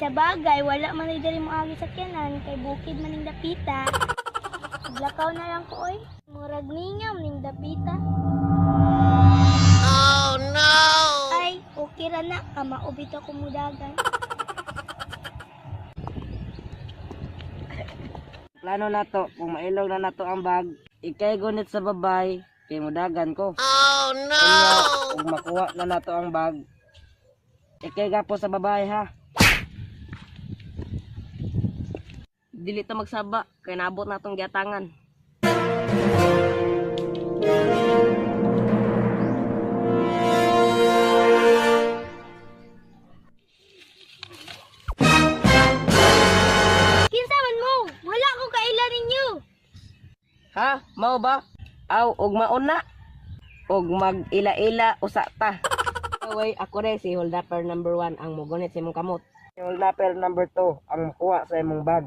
Sa bagay, wala man ay diri mo agi sakyanan kay bukid man ning dapita. Maglakaw na lang ko oy. Murag mingaw ning dapita. Oh no! Ay, okay ra na kamao bitaw ko mudagan. Plano nato kung mailog na nato ang bag, ikay gunit sa babay kay mudagan ko. Oh no! Unya, ug makuha na nato ang bag, ikay gapo sa babay ha. Dili ta magsaba kay naabot na atong giatangan. Kinsa man mo? Wala ko kaila ninyo. Ha? Mao ba? Aw, ug maon na. Ug mag-ila-ila usa ta. Away, ako re si holdupper number 1 ang mugunit sa imong kamot. Yung lapel number 2 ang makuha sa imong bag.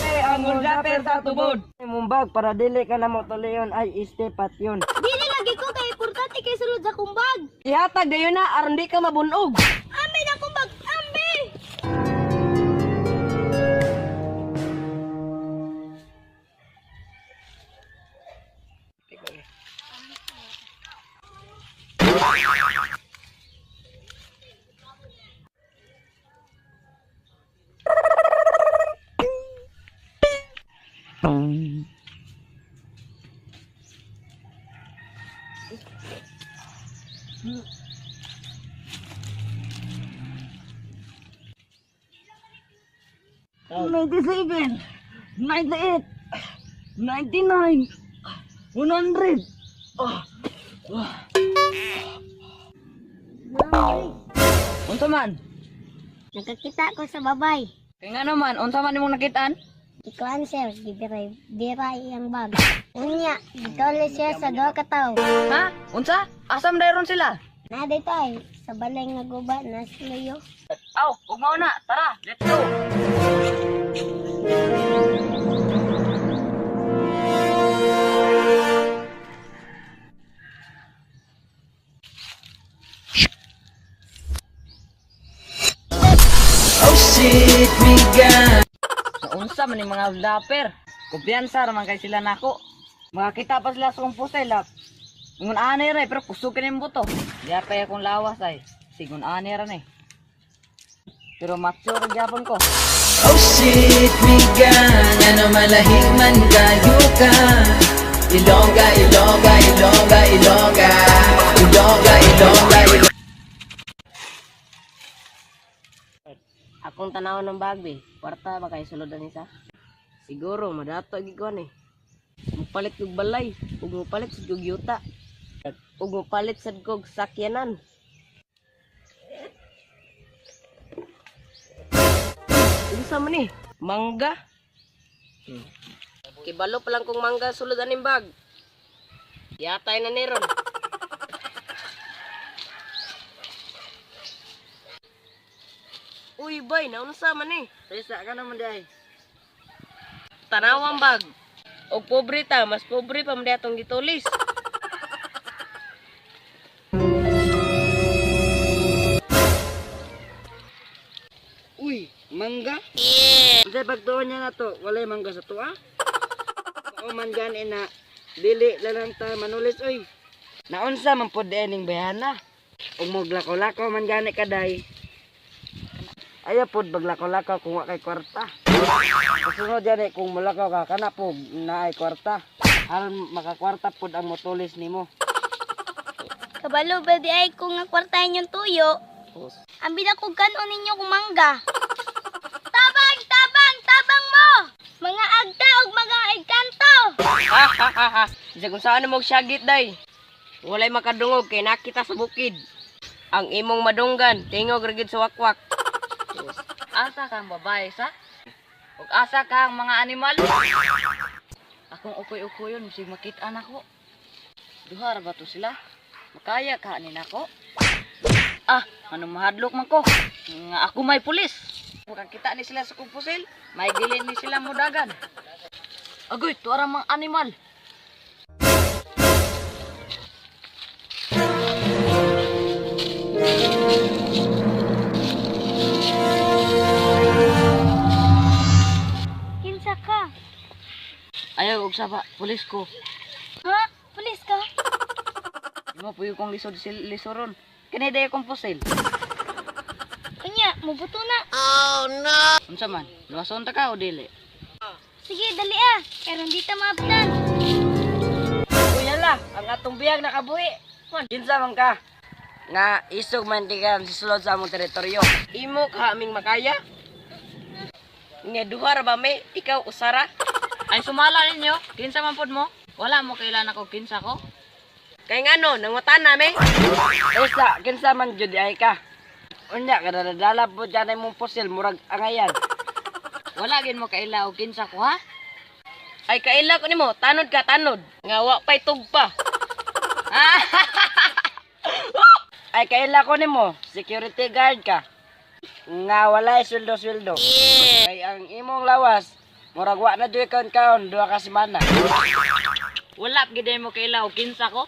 Hey, ang holdupper sa tubod. Imong bag para dili ka na mo tuliyon ay este pat yun. Dili lagi ko kay importante kay sulod sa akong bag. Ihatag dayon na aron di ka mabunog. Ambi na akong bag. Ambi! 97, 98, 99, 100. Unsa man? Nakakita ko sa babay. Kay nga naman, unsa man imong nakitaan? Ikuan sir, gibiray, biray ang bag. Unya, gitole siya sa duha ka tawo. Ha? Unsa? Asam dayron sila? Na dito ay sa balay nga guba na silayo. Aw, ug mao na. Tara, let's go. Oh shit, me gun. Unsa man yung mga holdupper? Kumpiyansa ra man kay sila nako. Makakita pa sila sa kong pusay lap. Ngun ani ra eh, pero kusog kini buto. Diya pa akong lawas ay. Sigun ani ra ni. Pero macho ra gyapon ko. Oh shit, me gun. Ano malahig man kayo ka. Ilongga, Ilongga, Ilongga, Ilongga. Ilongga, Ilongga, Ilongga. Akong tanaw ng bagbe, kwarta ba kay sulod ani sa? Siguro madato gid ko ani. Mupalit kog balay, ug mupalit sad kog yuta. Ug mupalit sad kog sakyanan. Unsa man ni? Mangga. Kibalo pa lang kong mangga sulod aning bag. Yatay na ni ron. Uy, bay, naunsa man eh. Taysa ka naman day. Tanawang bag. Og pobre ta, mas pobre pa man atong gitulis. Uy, mangga? Yeah. Unsay pagtuon niya na to? Walay mangga sa tuwa? Mao man gani na dili lang ta manulis oy. Naunsa man pod ning bayana? Ug moglakaw-lakaw man gani kaday. Ayaw pod baglakaw-lakaw kung wa kay kwarta. Kasunod gani kung mulakaw ka kana po naay kwarta. Aron makakwarta pod ang motulis nimo. Kabalo ba di ay kung nga kwartahin yung tuyo? Ambi na kog kanon ninyo kung mangga. Tabang, tabang, tabang mo! Mga agta og mga engkanto! Ha ha ha ha. Bisag kung saan mo syagit day. Walay makadungog kay nakita sa bukid. Ang imong madunggan, tingog ra gid sa wakwak. Asa kang babae sa? Ug asa kang mga animal? Akong ukoy-ukoyon bisig makita nako. Duha ra ba to sila? Makaya ka ni nako? Ah, ano mahadlok man ko? Nga ako may pulis. Makakita ni sila sa kong pusil, may dili ni sila mudagan. Agoy, tuara mga animal. Saba, pulis ko. Ha? Pulis ka? Imo puyo kong lisod lisuron. Kini day akong pusil. Unya, mubuto na. Unsa man? Luwason ta ka o dili? Sige, dali ah. Karon di ta maabtan. Uy, la, ang atong biyag nakabuhi. Man, kinsa man ka? Nga isog man di ka sisulod sa among teritoryo. Imo ka aming makaya? Nga duha ra ba may ikaw usara? Ay sumala ninyo, kinsa man pud mo? Wala mo kailan ako kinsa ko. Kay ngano nangutan na me? Usa, kinsa man jud ay ka? Unya kadadala po dyan ay mong pusil murag angayan. Wala gin mo kaila og kinsa ko, ha? Ay kaila ko nimo, tanod ka tanod. Nga wa pay tugpa. Ay kaila ko nimo, security guard ka. Nga walay sweldo-sweldo. Kay ang imong lawas, murag wa na jud kaon kaon duha ka semana. Wala gid mo kaila og kinsa ko.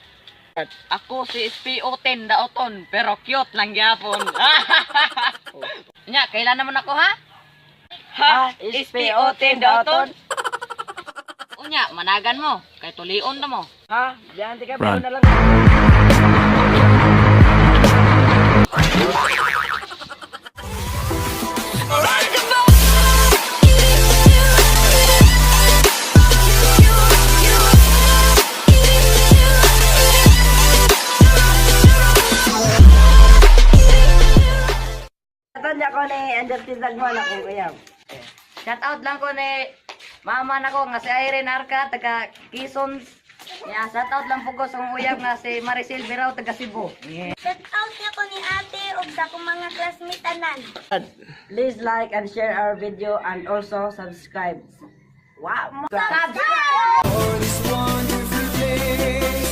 Ako si SPO10 daoton pero cute lang gyapon. Nya, kailan naman ako, ha? Ha? SPO10 daoton? Unya, managan mo kay tulion na mo. Ha? Diyan di ka pa na lang. Tanya ko ni Angel Tizagman akong kuyab. Shout out lang ko ni mama nako nga si Irene Arca taga Quezon. Ya, shout out lang po ko sa akong uyab nga si Maricel Birao taga Cebu. Shout out nga ko ni ate ug sa akong mga classmate tanan. Please like and share our video and also subscribe. Wa mo. Subscribe! For this wonderful place.